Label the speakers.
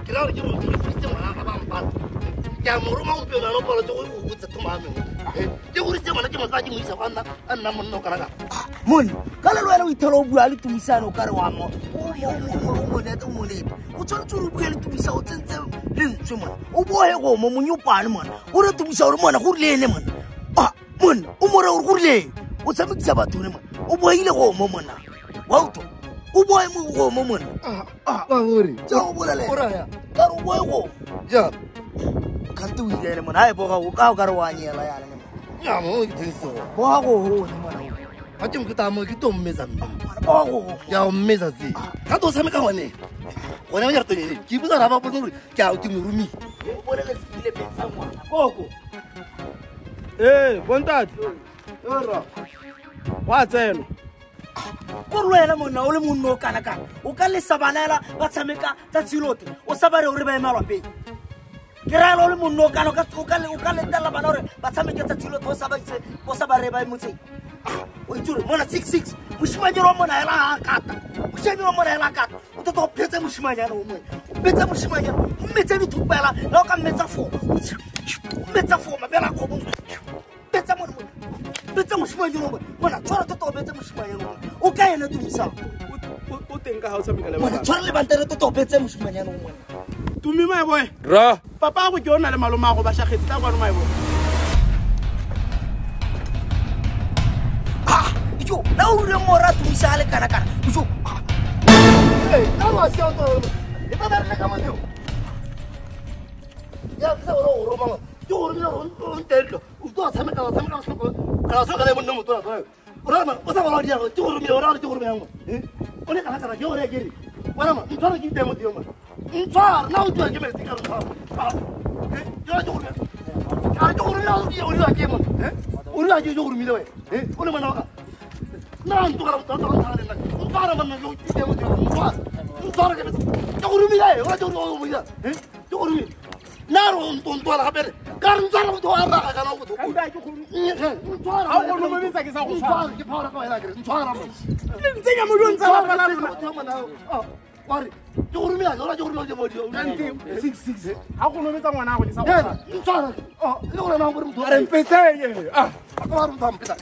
Speaker 1: Ke ra gore ke rorisitse ngwana ga ba mpala. Ke a mo roma gompieno a no palo tse go botsa thoma me. Ke gorisitse ngwana ke mosadi ke mo isa kwa nna a nna monna o kana ka.
Speaker 2: Monna ka le wena o ithela o bua le Tumisane o kare wa mo o monete o monete o tshwanetse gore o bue le Tumisa o tsentse lentswe mona o boe go mo monyopane mona o re Tumisa gore mona go rile ene mona a monna o more gore go rileng o tshamekisa batho ne mona o boile go mo mona wa utlwa o boe mo go mo mona
Speaker 1: Ba gore.
Speaker 2: Tsa go bolelela.
Speaker 1: O raya.
Speaker 2: Ka re o boe go
Speaker 1: Ja.
Speaker 2: kante o ile ene mona a e boga o ka o kare wa nyela yana ne mona
Speaker 1: Ya mo ke tsentse.
Speaker 2: Boga go ho ne mona
Speaker 1: Ga ke mo ke mo ke to mmetsa mme.
Speaker 2: Mona boga go ho.
Speaker 1: Ke a o mmetsa tse. Ga to tshameka gone. Gone ba nyarto ne. Ke ipotsa ra ba bone gore ke a ke mo romile.
Speaker 2: O bolele sefile betsa ngwana.
Speaker 1: Koko.
Speaker 3: Ee, bontate. Wa tsena.
Speaker 2: Ko re wena monna o le monna o kana-kana o ka lesa bana ela ba tshameka tsatsi lotlhe o sa ba re gore ba ema lwapeng ke raela o le monna o kana o ka letela bana gore ba tshameke tsatsi lotlhe o sa ba itse o sa ba re ba motseng o itse gore mona 6-6 moshimanyana wa mona ela a kata moshimanyana wa mona ela a kata o tota o phetse moshimanyana o mongwe o phetse moshimanyana o mmetse dithupa ela le o ka mmetsa four o mmetsa four mabela a kgomo betsa mona betsa moshimanyana o mongwe mona tshwara tota o betse moshimanyana o mongwe o ka ena Tumisang
Speaker 3: O teng ka ha o tshameka le
Speaker 2: mona
Speaker 3: bana.
Speaker 2: tshwara lebantere tota o betse moshimanyana o mongwe
Speaker 3: Tumi my boy.
Speaker 4: Ra.
Speaker 3: Papa go ke o na le malome a go ba shagetse tla kwano my boy.
Speaker 2: Ah ijo la o rile mora Tumisa a le kana-kana ijo
Speaker 1: Ee, ka wa se o to. E ba ba re ka motho. Ya ke sa gore o roma. Ke gore ke o ntello. O tlo tshameka wa tshameka tlhoko. Ka sa ka le monna motho wa. O rama o sa bona dia ke gore me o ra ke gore me yang. O le kana kana ke gore ke re. Wena ma ntshwara ke itse motho yo ma. Ntshwara na o tlo ke metsi ka re tshwara. Ke ra ke gore. Ka ke gore na o di o di ke mo. O di ke gore mile wena. O le mona wa ka. Na ntlo ka motho wa ntlha le nna. Ntshwara manna ke itse motho yo. Ntshwara. Ntshwara ke metsi. Ke gore mile o ra ke gore o mo ira. Ke gore mile. Na ro ntontwala gape re ka re ntshwara motho wa raga kana motho.
Speaker 3: Kanta ke go
Speaker 1: Ntshwara.
Speaker 3: Ha o no mmetsa ke sa go tshwara.
Speaker 1: Ntshwara ke power ka wena ke re ntshwara mo.
Speaker 3: Le ntsenya mo dilong tsa lapa la rona.
Speaker 1: Motho wa mona o. Wa re ke go romela ke go romela ke body.
Speaker 3: Kante 6-6. Ha go no metsa ngwana go ke sa go
Speaker 1: Yena
Speaker 3: tshwara.
Speaker 1: ntshwara. Oh, le gore na gore motho
Speaker 3: A re mpetseng. Ah.
Speaker 1: Ka ba re motho a mpetsa.